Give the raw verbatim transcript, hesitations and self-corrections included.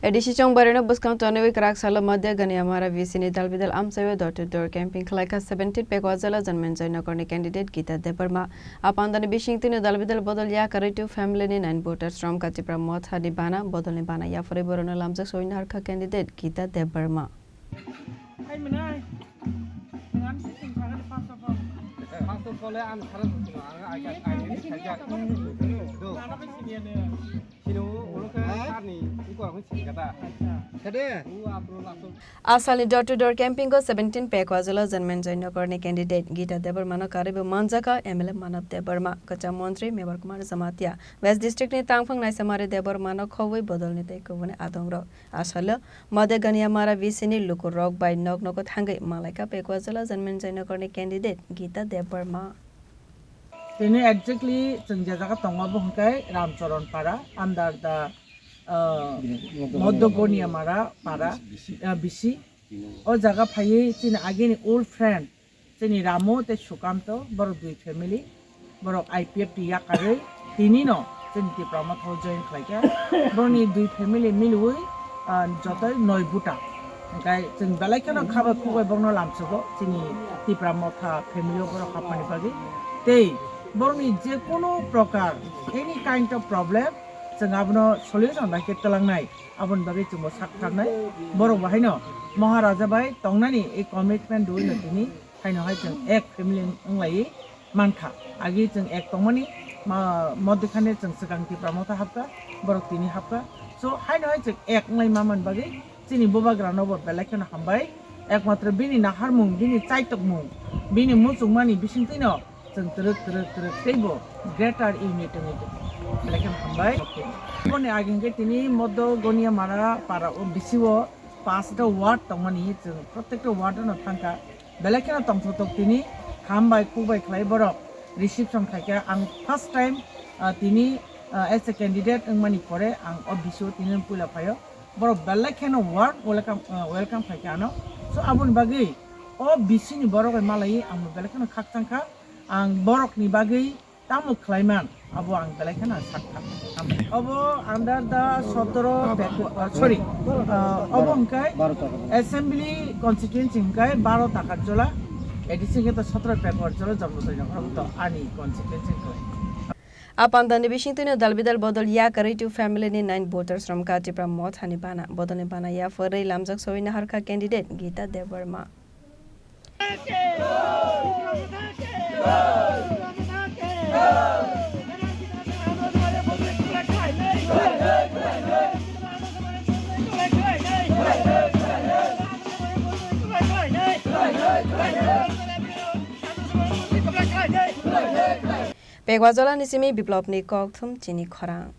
A D C chongbarino bwskang tonwi kwrak salo Madhya Ganyamara V C ni dalbidal amchaio door to door camping khlaikha seventeen Pekwa Jala Janmenjoy Nagarni candidate Gita Debbarma. Apandani bising tino dalbidal bodol yakarwi two family ni nine voters romkha Tipra Motha ni bana bodolni bana yapharwi borokno lamjak soi naharkha candidate Gita Debbarma. Hai mwnai. Ang sini sini sangat first of all. First of all, ang saran sini ang agak agak saja. Do. Mana pun sini ada. Sini ulo ke sarni uko aku sini kata. Kade. U apro langsung. Asalni door to door camping o seventeen Pekwa Jala Janmenjoy Nagarni candidate Gita Debbarmano karwibo manjakha M L A Manav Debbarma, kwcham montri Mebar Kumar Jamatia, West District ni tangphang Naisamari Debbarmano khobwi bodolni tei kubuni adongrok. Asalo Madhya Ganyamara V C ni lukurok bai nok nogo thangwi malaikha Pekwa Jala Janmenjoy Nagarni candidate Gita Debbarma. Tini exactly chwng je jaga tongo bo hwnkhe Ramcharan Para under the, uh, Madhya Ganyamara Para, uh, V C. O jaga phaiwi chini agini old friend chini Ramu tei Sukanto, borok dui family, borok I P F T yakarwi tinino chini Tipra Motha o join khlaikha. Borokni dui family miliwi, ah, jotoi noi buta. Hwnkhe chwng belai kheno khabai khukbai borokno lamsogo chini Tipra Motha family o borok hapmani bagwi. Tei borokni je kono prokar any kind of problem chwng abono solution bai khe twlangnai. Aboni bagwi chwngbo sak tharnai. Borok bo haino Maharaja bai tongnani ei commitment rwino tini haino hai chwng ek family wnglaiwi mankha. Agi chwng ek tongmani, ma-, moddikhani chwng swkang Tipra Motha hapkha, borok tini hapkha. So, haino hai chwng ek wnglai mamani bagwi chini bubagrano bo belai kheno hambai. Ekmatro bini naharmung, bini chaitokmung, bini muchungmani bisingtwino chwng twrwk, twrwk, twrwk teibo greater unit wngwi tongo. Belai kheno hambai. Aboni age hwnkhe tini Moddo Goniamara para o V C o pasta ward tongmani chwng prottekta ward no thangkha. Belai kheno tongthoktok tini hambai khukbai khlai borok reception khaikha. Ang first time, ah, tini, ah, as a candidate wngmani pore ang o V C o tini puila phaio. Borok belai kheno warm welcome, ah, welcome khaikha ano. So aboni bagwi o V C ni borok bai malaiwi ang bo belai kheno khakchangkha. Ang borokni bagwi tamo khlaiman, abo ang belai kheno sakha. Obo under the sotoro Pekwa, ah, sorry, ah, obo hwnkhe assembly constituency hwnkhe baro Takarjola, A D C hwnkhe to sotoro Pekwa Jola Janmenjoy Nagar, obo to ani constituency hwnkhe. A pandani bisingtwino dalbidal bodol yakarwi two family ni nine voters romkha Tipra Mothani bana. Bodolni bana yapharwi lamjak soi naharkha candidate Gita Debbarma. Pekwa Jolani simi Biplopni kokthum chini khorang.